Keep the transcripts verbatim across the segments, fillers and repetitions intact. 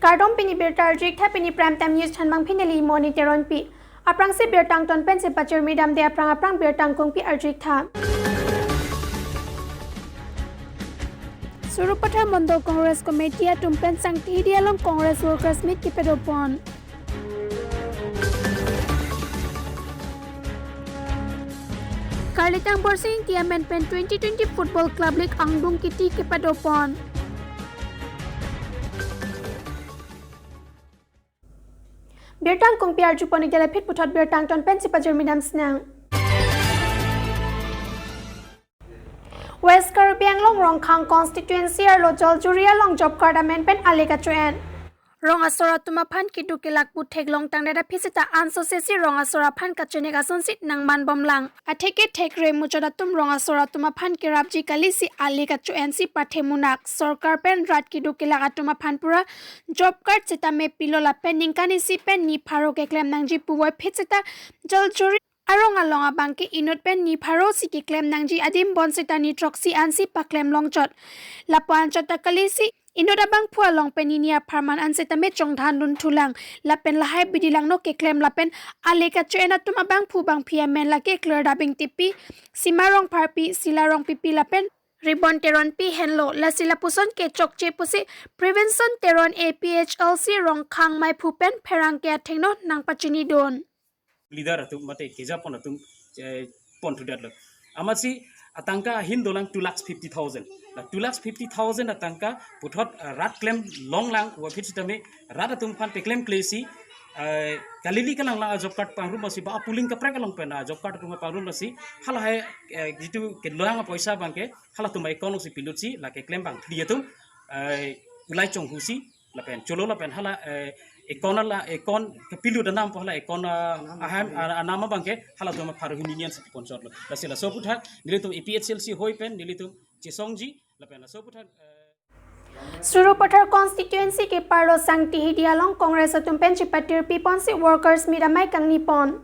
Kardom, pini birta arjutha, pini Prime Time News thanbang pini neli Moni Teronpi. Aphrangsi birta angton pensi pachirmi damde aphrang aphrang birta angkungpi arjutha. Sarupathar Mondol Congress Committee atum pen Sangtihidi along Congress Workers Meet kepadopon. Karlitang Borsing Ingti amen pen twenty twenty Football Club League angdeng kiti kepadopon. Birta angkungpi arjupon, ejala phit puthot birta angton pensi pachirmi dam sinang. West Karbi Anglong Rongkhang constituency arlo Jaljuri along job card amen pen ale kacho-en. Rong asor atum aphan keduk kelak pu theklong tangdet aphi seta ansose si rong asor aphan kachenek asonsi nangmanbomlang. Atheke thekre muchot atum rong asor atum aphan kerapji kali si ale kacho-en si pathe munak. Sorkar pen rat keduk kelak atum aphan pura job card sitame pilo lapen ningkan isi pen ni pharo keklem nangji puvoiphit seta Jaljuri arong along abangke inut pen ni pharo si keklem nangji adim bonseta ni throksi ansi paklem longchot. Lapu anchot ta kali si inut abangphu along pen nini apharman an sitame chongdhandun thulang. Lapen lahai bidi langno keklem lapen ale kacho-en atum abangphu bangphi amen lake Klardap Ingtipi, Sima Rongpharpi, Sila Rongpipi lapen Ribon Teronpi henlo. Lasi lapuson kechokche pusi Prevention Teron A P H L C Rongkhang maiphu pen pherangke athengno nangpachinidun. Leader atum mate kejapon atum, eh, pon thudetlo. Amatsi atangka ahin dolang two lakhs fifty thousand. La two lakhs fifty thousand atangka puthot, eh, rat klem longlang, puvoiphit sitame rat atum aphan peklem klesi, eh, kalili kalanglang a job card pangrum asi ba apuling kaprek along pen a job card atum pangrum asi halahai, eh, jitu kelang apoisa abangke halatum account si pilutsi lake klembang thri atum, eh, ulai chonghusi lapen cholo lapen hala, eh, account ala account kepilut anam pu hala account, ah, ahem, ah, anam abangke halatum pharo hini nian si ponchotlo. Lasi laso aputhak nelitum A P H L C hoi pen nelitum chesongji lapen laso aputhak, eh, Sarupathar constituency keparlo Sangtihidi along Congress atum pen chepatirpiponsi Workers Meet amei kangnipon.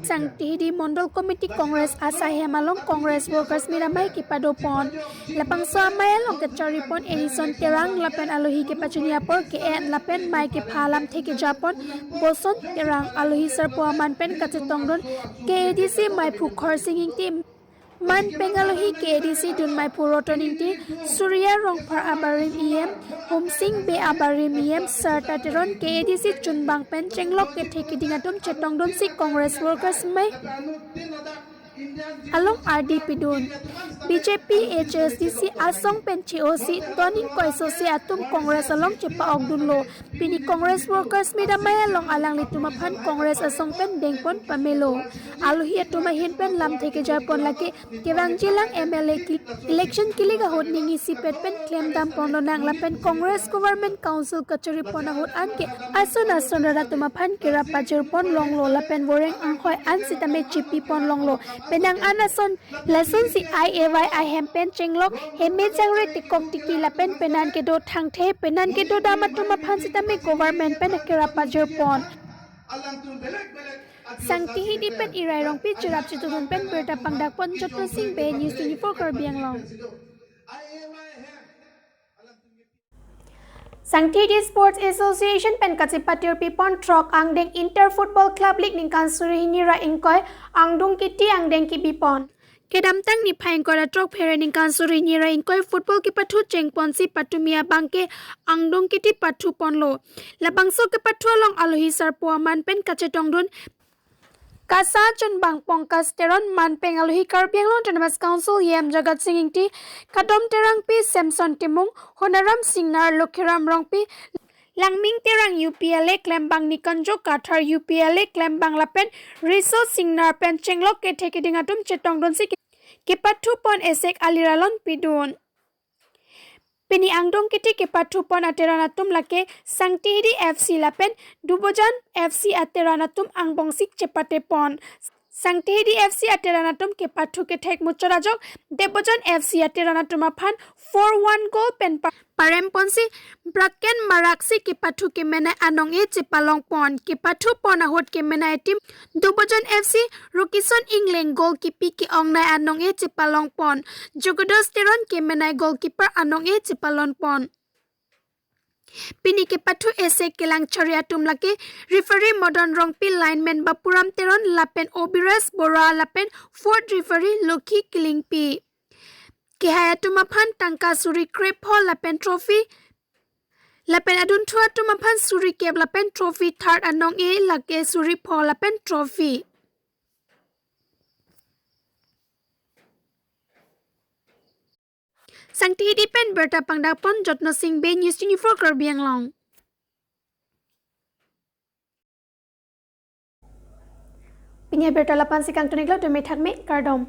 Sangtihidi Mondol Committee Congress asai hem along Congress Workers Meet amei kepadopon. Labangso amei along kacharipon Edison Terang lapen alohi kepachini apor ke-en lapen mei kepha alamthe kejapon Boson Terang, alohi sarpo aman pen kachetongdun K A D C maiphu Khorsing Ingti, manpeng alohi K A D C dun maiphu Roton Ingti, Surya Rongphar abarim E M, Humsing Bey abarim E M, Sarta Teron K A D C chunbang pen chenglok kethe keding atum chetongdunsi Congress Workers Meet along ardi pidun. B J P H S D C asong pen che-osi ton ingkoi sose atum Congress along chepa-okdunlo. Pini Congress Workers Meet amei along alanglitum aphan Congress asong pen dengpon pamelo. Alohi atum ahin pen lamthe kejarpon lake kevangjilang M L A ki-, election kilik ahut ning isipet pen klemdamponlonang lapen Congress government council kacharipon ahut anke ason ason rat atum aphan kerap pajirpon longlo lapen voreng anghoi an sitame chipipon longlo. Penang an ason lasonsi I A Y ahem pen chenglok heme jangre tekok tiki lapen penan kedo thangthe penan kedo dam atum aphan sitame government pen kerap pajirpon. Sangtihidi pen Irai Rongpi cherap chetudun pen birta pangdakpon Jotpal Sing Bey, News twenty-four Karbi Anglong. Sangtihidi Sports Association pen kachepatirpipon throk angdeng Inter Football Club League ningkan suri hini ra ingkoi angdeng kiti angdeng kibipon. Kedamtang niphai ingkoi ra throk phere ningkan suri hini ra ingkoi football kepathu chengponsi patumi abangke angdeng kiti pathuponlo. Labangso kepathu along alohi sarpo aman pen kachetongdun Kasa chunbang Pankaj Teron, manpeng alohi Karbi Anglong Autonomous Council E M Jagat Sing Ingti, Kadom Terangpi, Samson Timung, Honaram Singnar, Lokhiram Rongpi, Langming Terang U P L A klembang, Nikanjo Kathar U P L A klembang lapen Riso Singnar pen chenglok kethe keding atum chetongdunsi ke-, kepathupon esek aliralon pidun. Pini angdeng kiti kepathupon ateron atum lake Sangtihidi F C lapen Dubojan F C ateron atum angbongsi chepatepon. Sangtihidi F C ateron atum kepathu kethek muchot ajok Debojan F C ateron atum aphan four one goal pen pa-, paremponsi braken maraksi kepathu kemenei anong-e chepalongpon. Kepathupon ahut kemenei team Dubojan F C Rukison Ingleng goal kipi ke-ongnei anong-e chepalongpon. Jugodos Teron kemenei goalkeeper anong-e chepalongpon. Pini kepathu ese kelang chari atum lake referee Madan Rongpi, lineman Bapuram Teron lapen Obiras Bora lapen fourth referee Lokhi Killingpi. Kehai atum aphan tangka suri krepho lapen trophy, lapen adunthu atum aphan suri kep lapen trophy, third anong-e lake suri pho lapen trophy. Sangti hidi pen birta pangdakpon Jotno Sing Bey, News twenty-four Karbi Anglong. Pini abirta la-an si kangton-iklo, tumi thakme, kardom.